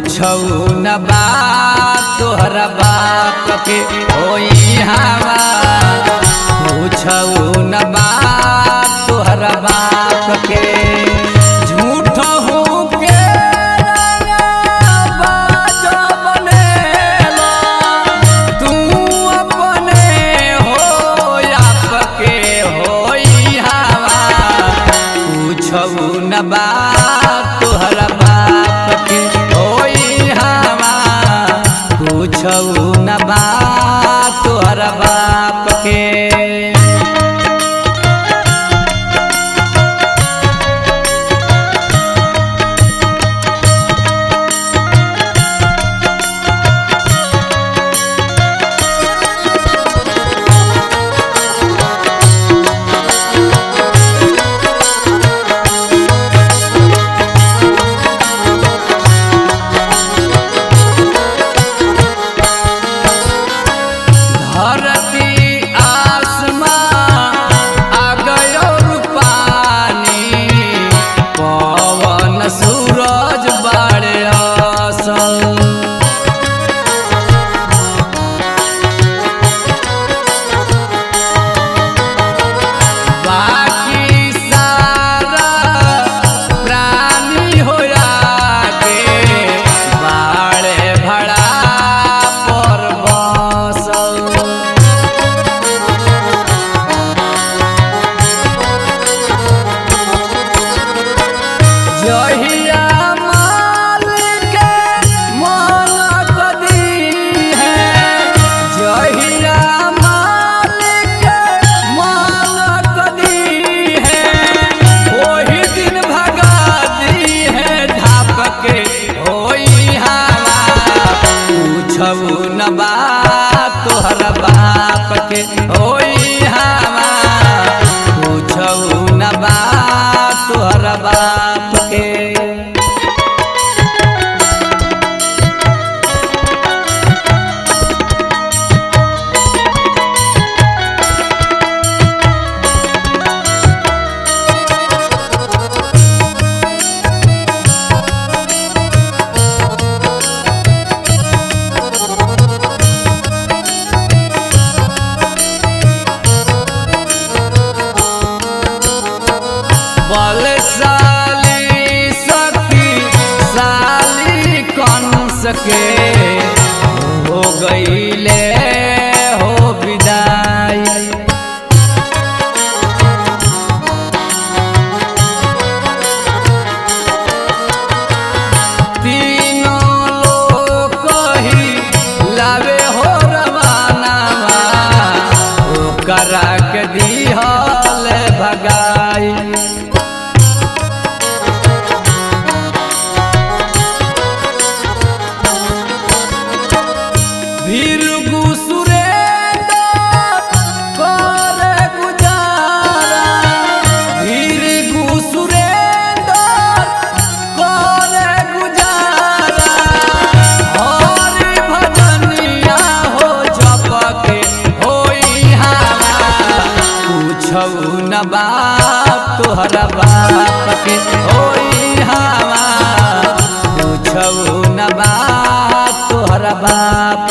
पूछौ न बात तोहरा बाप के होई हवा। पूछौ न बात तोहरा बाप के। झूठ हो के बाज बनेला, तू अपने हो आप के होई हवा। पूछौ न बात तोहरा बाप के होई हवा। पूछौ न बात तोहरा बाप के। धरती आसमां आ गयो पानी, पवन सूरज बाड़े असल। बाकी सारा प्राणी होया के बाड़े भड़ा पर बसल। जहिया मालिक मन कदी है, जहिया मालिक मन कदी है, ओही दिन भगा दी है ढाप के होई हवा। पूछौ न बात तोहरा बाप के होई हवा। पूछौ न बात तोहरा बाप के। बलशाली शक्ति साली कंस के हो गईले हो विदाई। तीनों लोक ही लावे हो रवानावा, ओकरा के दिहल भगाई। भीरगु सुरेंद्र करे गुजारा, भीरगु सुरेंद्र करे गुजारा। हरि भजनिया हो जपके होई हवा। पूछौ न बात तोहरा बाप के होई हवा। पूछौ न बात तोहरा बाप